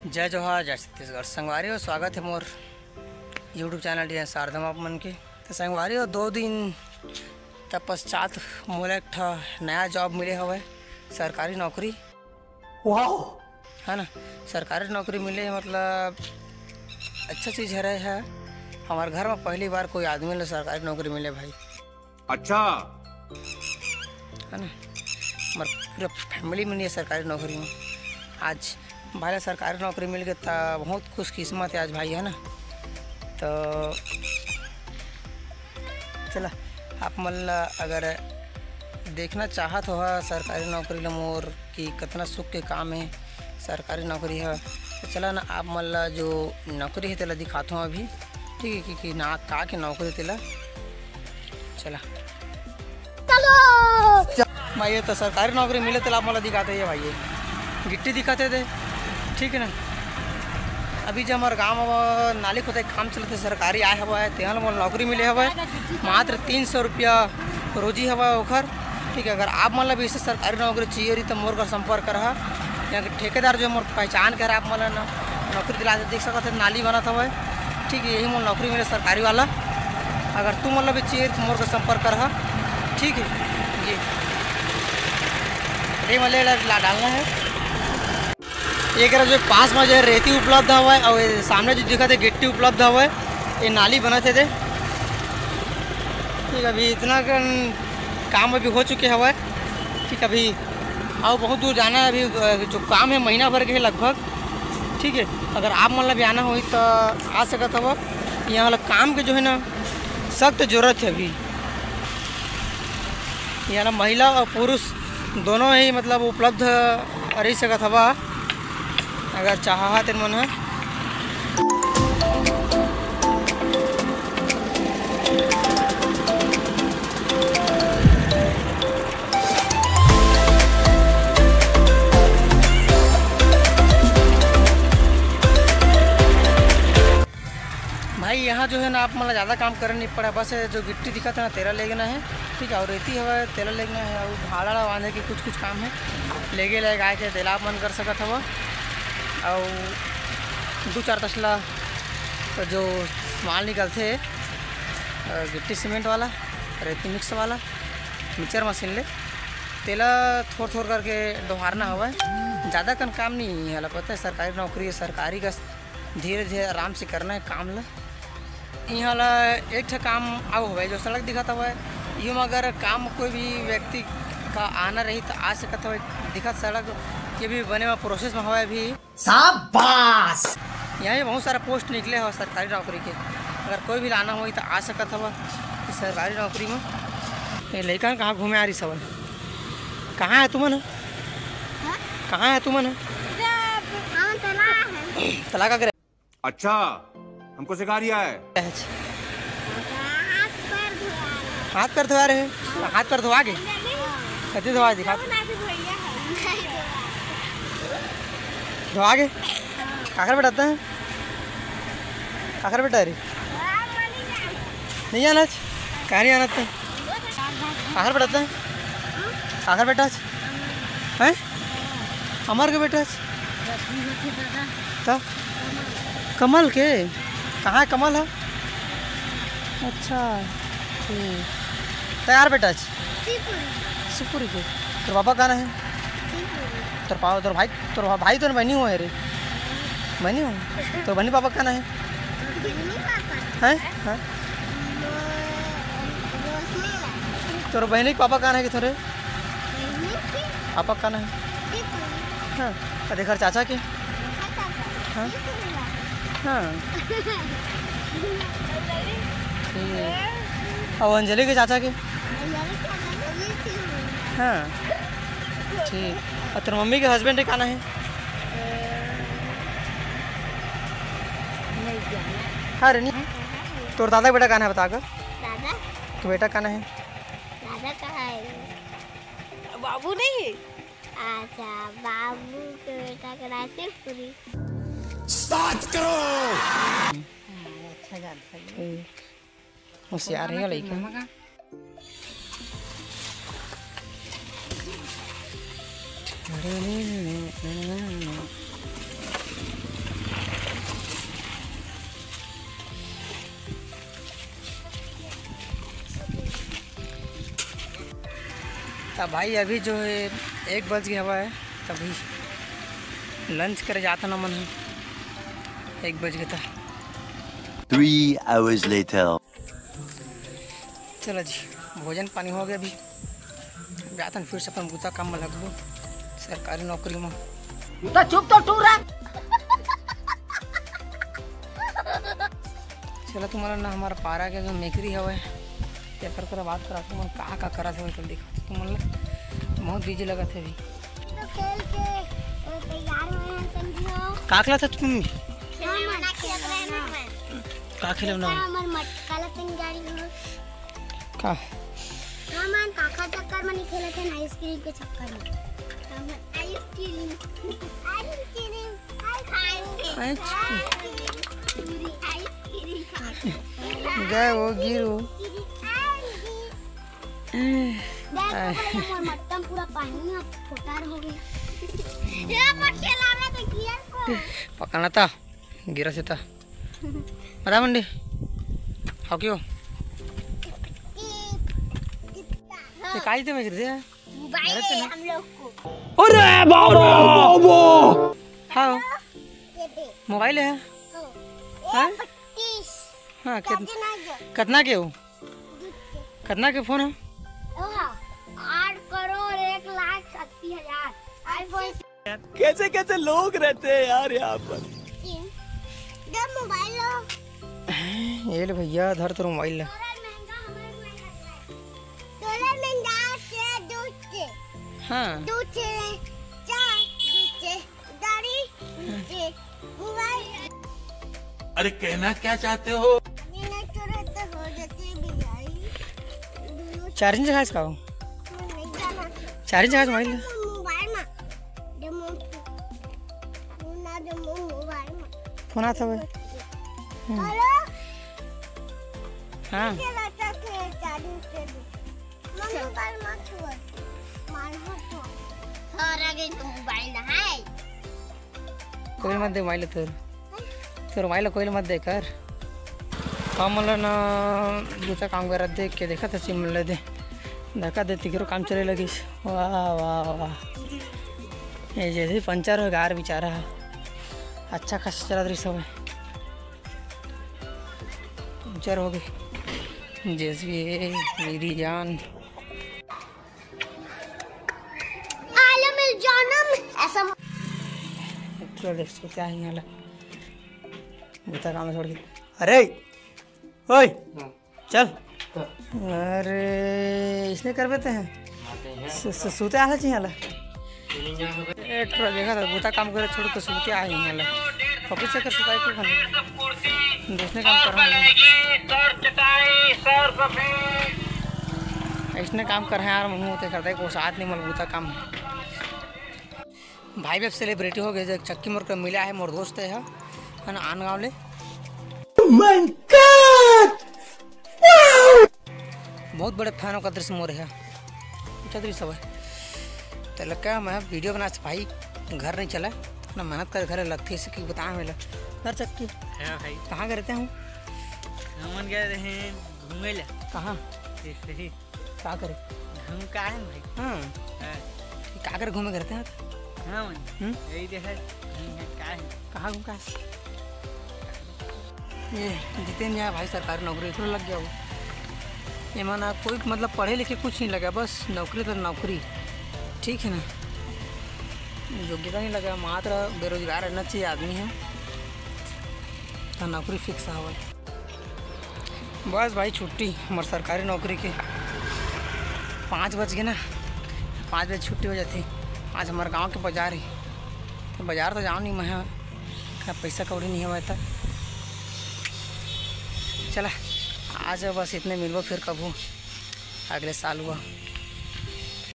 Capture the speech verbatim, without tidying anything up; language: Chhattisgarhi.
जय जोहार, जय छत्तीसगढ़। संगवारी हो, स्वागत है मोर YouTube channel D N Sharda में आप मन के। तो संगवारी हो, दो दिन तब पश्चात मोला एक ठा नया जॉब मिले हवय, सरकारी नौकरी। वाह! है ना, सरकारी नौकरी मिले, मतलब, अच्छा चीज़ हरे है। हमारे घर में पहली बार कोई आदमी ला सरकारी नौकरी मिले भाई। अच्छा। है ना, हमारे पूरा फैमिली में नहीं है सरकारी नौकरी में। आज भाई ला सरकारी नौकरी मिल गई, तो बहुत खुशकिस्मत है आज भाई, है ना। तो चला, आप मन ला अगर देखना चाहत हो सरकारी नौकरी ला मोर, कि कतना सुख के काम है सरकारी नौकरी है, तो चला ना, आप मन ला जो नौकरी है, तेला दिखात हूँ अभी, ठीक है, कि, कि ना का के नौकरी, तेला चला। चलो। भाई, ये तो सरकारी नौकरी मिले, तेला आप मन ला दिखाते हैं भाई, ये गिट्टी दिखाते थे, ठीक है ना। अभी जो हमारे गाँव में नाली खोदाई काम चलत हे, सरकारी आए हवय, तेहा ल मोला नौकरी मिले हवय, मात्र तीन सौ रुपया रोजी हवय ओखर। ठीक है, अगर आप मन ला भी ऐसे सरकारी नौकरी चाहिए रही, तो मोर कर संपर्क करहा। यहाँ के ठेकेदार जो मोर पहचान के हर, आप मन ला न-, नौकरी दिला दे, देख सकत है, नाली बनत हवय। ठीक है, यही मोला नौकरी मिले सरकारी वाला। अगर तू मन ला भी चाहिए, तो मोर कर संपर्क करहा। ठीक है जी, ये वाले ला, ला डालना है। ये करा जो पास में जो है रेती उपलब्ध हवय, और ये सामने जो दिखत है गिट्टी उपलब्ध हवय, ये नाली बनत हे दे। ठीक, अभी इतना कन काम अभी हो चुके हवय। ठीक, अभी अउ बहुत दूर जाना है। अभी, अ, जो काम है महीना भर के है लगभग। ठीक है, अगर आप मन ला भी आना होही तो आ सकत हव। यहाँ वाला काम के जो है ना, सख्त जरूरत है अभी। यहाँ ना महिला और पुरुष दोनों ही, मतलब, उपलब्ध रह सकत हवा, अगर चाहा तेन मन ह। भाई, यहाँ जो है ना, आप मन ला ज़्यादा काम करे नहीं पड़ा, बस ये जो गिट्टी दिखत है ना, तेला लेगना है, ठीक है, और रेती हवा, तेला लेगना है, और भाड़ा ला बांधे के कुछ कुछ काम है, लेगे लाए आए के तेला आप मन कर सकत हवा। और दो चार तसला जो माल निकलथे, अ, गिट्टी सीमेंट वाला, रेती मिक्स वाला, मिक्सचर मशीन ले, तेला थोर थोर करके डोहारना हवय। ज़्यादा कन काम नहीं है, पता है, सरकारी नौकरी है, सरकारी का धीरे धीरे आराम से करना है काम ला। इहाँ ला एक ठे काम अउ हवय, जो सड़क दिखत हवय, इहू म अगर काम कोई भी व्यक्ति का आना रही तो आ सकत हवय। दिखत सड़क के भी बने म प्रोसेस म हवय अभी। शाबाश! यहाँ भी बहुत सारा पोस्ट निकले हवय सरकारी नौकरी के, अगर कोई भी लाना होही तो आ सकत हवय सरकारी नौकरी म। ये लइका कहाँ घूमे आ रही सब? कहाँ है तुमन? हाँ? कहाँ है तुमन? इधर हम तला है। तला का करे? अच्छा, हमको सिखा रिया है। हाथ पैर धोआ रहे। हाथ पैर धोआ रहे? हाथ पैर धोआ गे? कति धोआ दिखा? धोआ गे? काखर बेटा आता है? काखर बेटा रे? नहीं आना आज? कहाँ नहीं आना था? काखर बेटा आता है? काखर बेटा आज? हैं? अमर के बेटा आज? तो कमल के? कहाँ है कमल ह? अच्छा, ठीक। तैयार बेटा आज? शिवपुरी। शिवपुरी के? तोर पापा कहाँ है? शिवपुरी। तोर पापा, तोर भाई, तोर भा-, भाई तो बहनी हुआ है रे? बहनी हो? तोर बहनी पापा कहाँ है? बहनी पापा? हैं? हाँ? वो, रोशनी ला। तोर बहनी के पापा कहाँ है कि थोरे? बहनी के? पापा कहाँ है? शिवपुरी। हाँ। आ देख चाचा के? हाँ। हाँ। ठीक। और अंजलि के चाचा के? हाँ। ठीक। और तोर मम्मी के हस्बैंड के का नाम है? हाँ रे, नहीं। तोर दादा के बेटा का नाम है, बता कर। दादा? तो बेटा का नाम है? दादा कहाँ है? बाबू नहीं है? अच्छा, बाबू के बेटा के नाम शिवपुरी। बात करो। हाँ, अच्छा जानता है। हम्म। होशियार है लड़का। मम्मा का? त भाई, अभी जो है एक बज गे हवय, तभी लंच करे जात हन हमन ह। एक बज गे त। Three hours later. चलो जी, भोजन पानी हो गया, अभी जात हन फिर से अपन बूता काम में लगबो, सरकारी नौकरी में। तो चुप तो टूरा। चलो, तुमन ला ना हमर पारा के जो मेकरी हवय, तेकर करा बात करा, तुमन का का करत हवय, चल दिखा तुमन ला। बहुत बिजी लगत हे अभी। तो खेल के, अ, तैयार होए हैं, समझियो। का खेलत हस तुम? खिलौना खेल रहे हैं मैं। का खिलौना? हमर मटका ला तैयारी हो। का? हमन काका चक्कर में नहीं खेलत हन, आइसक्रीम के चक्कर में। हमन ice cream, ice cream, ice cream, ice cream. Ice cream, ice cream खाएंगे। गए वो गिरो। आइसक्रीम। देख तो आय। भाई, हमर मटका पूरा पानी में फोटार हो गया। ये मत खेलावे तो गियर को। पकड़ना था, गिरा से था। राधा मंडी, हाँ क्यों? ये काई ते में गिर दे? मोबाइल अरे है तो हम लोग को। अरे बाबा, बाबा। हाँ, ये दे। मोबाइल है। हाँ। हाँ? ये पच्चीस। हाँ, कित-, चार्ज ना दे। कितना के हो? दूसरे। कितना के फोन है? ओहा, आठ करोड़ एक लाख अस्सी हजार। iPhone। कैसे कैसे लोग रहते हैं यार यहाँ पर। दे मोबाइल लो। ये ले भैया, धर तोर मोबाइल ले। तोला महंगा, हमारे महंगा है। तोला महंगा से दो से। हाँ। दो से, चार, दो से, गाड़ी, दो से, मोबाइल। अरे, कहना क्या चाहते हो? ये नहीं, तोरा तो हो जाती है भिलाई। दोनों चार्जिंग जगह इसका हो? नहीं जाना। चार्जिंग जगह मोबाइल। मोबाइल में। दे मोबाइल। फोन आता है। हम्म। हेलो? हाँ। कैसे रहता थे चालू से भी? मम्मी पर मत छुआ। मार मत छुआ। हर आगे तो मोबाइल है। कोई मत दे मोबाइल तोर। तोर मोबाइल कोई मत दे कर। हम मन ल ना दूसरा काम करत देख के देखत हस, मन ल दे। धक्का दे, तिकरो काम चले लगिस। वाह, वाह, वाह। ये जैसे ही पंचर हो गा बेचारा ह। अच्छा खासा चलत रहिस हवय। पंचर हो गे। जेसीबी हे, मेरी जान। आलम जानम ऐसा। चल देख, सुते आही इहाँ ला। बूता काम छोड़ के। अरे, ओए, हाँ। चल। हाँ। अरे, इसने करबे ते हैं? आते हैं। सु-, सु-, सुते आही इहाँ ला। ए, थोड़ा देखा था, बूता काम करे छोड़ के सुते आही इहाँ ला। पप्पू चक्कर सुताई को खाने। दूसरे काम कर रहा हूँ। इसने काम कर रहे हैं यार, मम्मी होते करते को साथ नहीं मल बूता काम। भाई भी अब सेलिब्रिटी हो गए, जो चक्की मोर को मिला है, मोर दोस्त है, है ना, आन गाँव ले। Oh my God! बहुत बड़े फैन ओकर दृश्य मोर है। अच्छा दृश्य सब है। तो लगा मैं वीडियो बना से भाई घर नहीं चला, अपना मेहनत कर घर लगती है, इसे क्यों बताया मेला। घर चक्की। हाँ भाई। कहाँ गए रहते हूँ? हमन गए रहे घूमे ला। कहाँ? ऐसे ही। का करे? घूम का है भाई? हाँ। हाँ। का करे घूमे करते हैं? हाँ भाई। हम्म? यही दे है। घूम है, का है? कहाँ घूम का है? ये जितेन यार भाई सरकारी नौकरी एकरो लग गया हो। ये माना कोई मतलब पढ़े लिखे कुछ नहीं लगा, बस नौकरी तो नौकरी, ठीक है ना? योग्यता नहीं लगा, मात्र बेरोजगार रहना चाहिए आदमी है, तो नौकरी फिक्स हवा। बस भाई, छुट्टी हमर सरकारी नौकरी के। पाँच बज गे ना, पाँच बजे छुट्टी हो जाती। आज हमर गांव के बाजार हे, तो बाजार तो जाओ नहीं मैं, का पैसा कौड़ी नहीं हवय त। चला, आज बस इतने, मिलबो फिर कभू अगले साल हुआ।